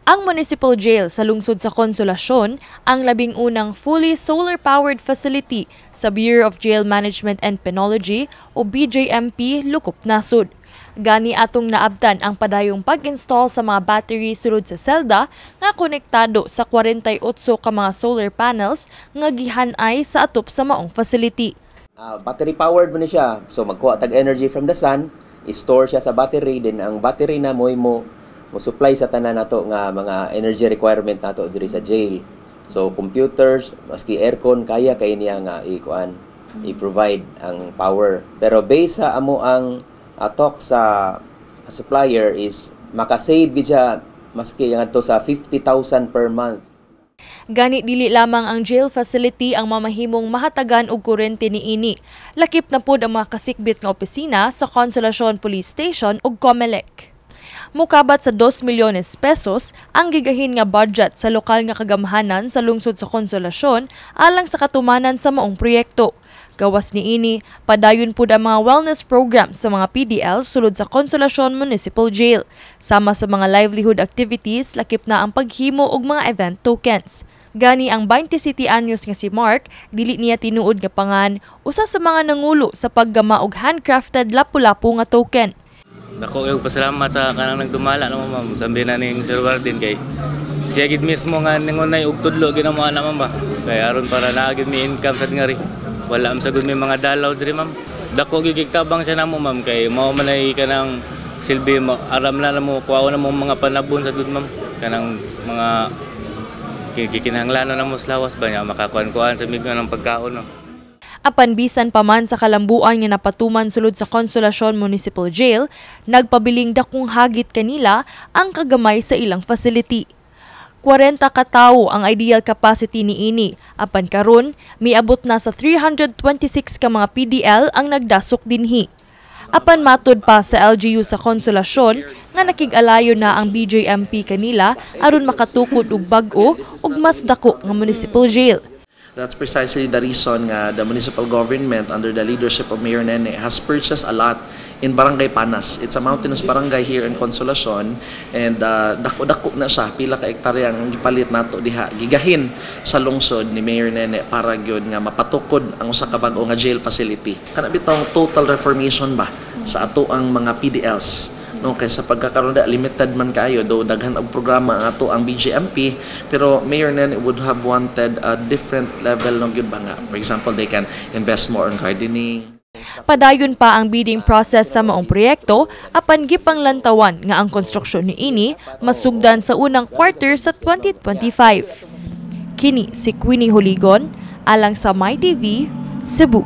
Ang Municipal Jail sa lungsod sa Consolacion ang 11 fully solar-powered facility sa Bureau of Jail Management and Penology o BJMP Lukop Nasod. Gani atong naabtan ang padayong pag-install sa mga battery sulod sa selda nga konektado sa 48 ka mga solar panels nga gihanay sa atop sa maong facility. Battery powered mo ni siya. So magkuha tag energy from the sun, i-store siya sa battery, then ang battery na mo supply sa tanan nato nga mga energy requirement nato diri sa jail. So computers, maski aircon, kaya kay niya nga ikuan, i-provide ang power. Pero based sa amo ang talk sa supplier is makasave gid siya maski ngadto sa 50,000 per month. Gani dili lamang ang jail facility ang mamahimong mahatagan og kuryente niini. Lakip na pod ang mga kasikbit nga opisina sa Consolacion Police Station ug COMELEC. Mukabat sa 2 milyones pesos ang gigahin nga budget sa lokal nga kagamhanan sa lungsod sa Consolacion alang sa katumanan sa maong proyekto. Gawas niini, padayon pud ang mga wellness program sa mga PDL sulod sa Consolacion Municipal Jail, sama sa mga livelihood activities, lakip na ang paghimo og mga event tokens. Gani ang 27 anyos nga si Mark, dili niya tinuod nga pangan, usa sa mga nangulo sa paggama og handcrafted lapu-lapu nga token. Dako yung pasalamat sa kanang nagdumala namo, ma'am. Sambi na ning Sir Warden kay siya gid mismo nga nangunay og tudlo ginamo ana, ma'am, ba. Kay aron para naa gid mi income sad ngari. Wala am sagud may mga dalaw diri, ma'am. Dako gid tabang siya namo, ma'am, kay mao man ay kanang silbi mo aram na namo kuha na mo mga panabon sa gud, ma'am. Kanang mga kinahanglan na mo sa lawas ba niya makakuan-kuan sa migo ng pagkaon, ma'am. Apan bisan pa man sa kalambuan nga napatuman sulod sa Consolacion Municipal Jail, nagpabiling dakong hagit kanila ang kagamay sa ilang facility. 40 ka tawo ang ideal capacity niini, apan karon miabot na sa 326 ka mga PDL ang nagdasok dinhi. Apan matud pa sa LGU sa Consolacion nga nakig-alayo na ang BJMP kanila aron makatukod og bag-o ug mas dako nga municipal jail. That's precisely the reason nga the municipal government under the leadership of Mayor Nene has purchased a lot in Barangay Panas. It's a mountainous barangay here in Consolacion and dako-dako na siya, pila ka hektarya ang gipalit nato diha. Gigahin sa lungsod ni Mayor Nene para gyud nga mapatukod ang usa ka bag-o nga jail facility. Kana bitong total reformation ba sa ato ang mga PDLs, no, kay sa pagkakaroon da limited man kaayo, do daghan og programa ang ato ang BJMP, pero Mayor Nene would have wanted a different level no gyud ba nga, for example, they can invest more on gardening. Padayon pa ang bidding process sa maong proyekto, apan gipanglantawan nga ang konstruksyon niini masugdan sa unang quarter sa 2025. Kini si Queenie Holigon alang sa MyTV, Cebu.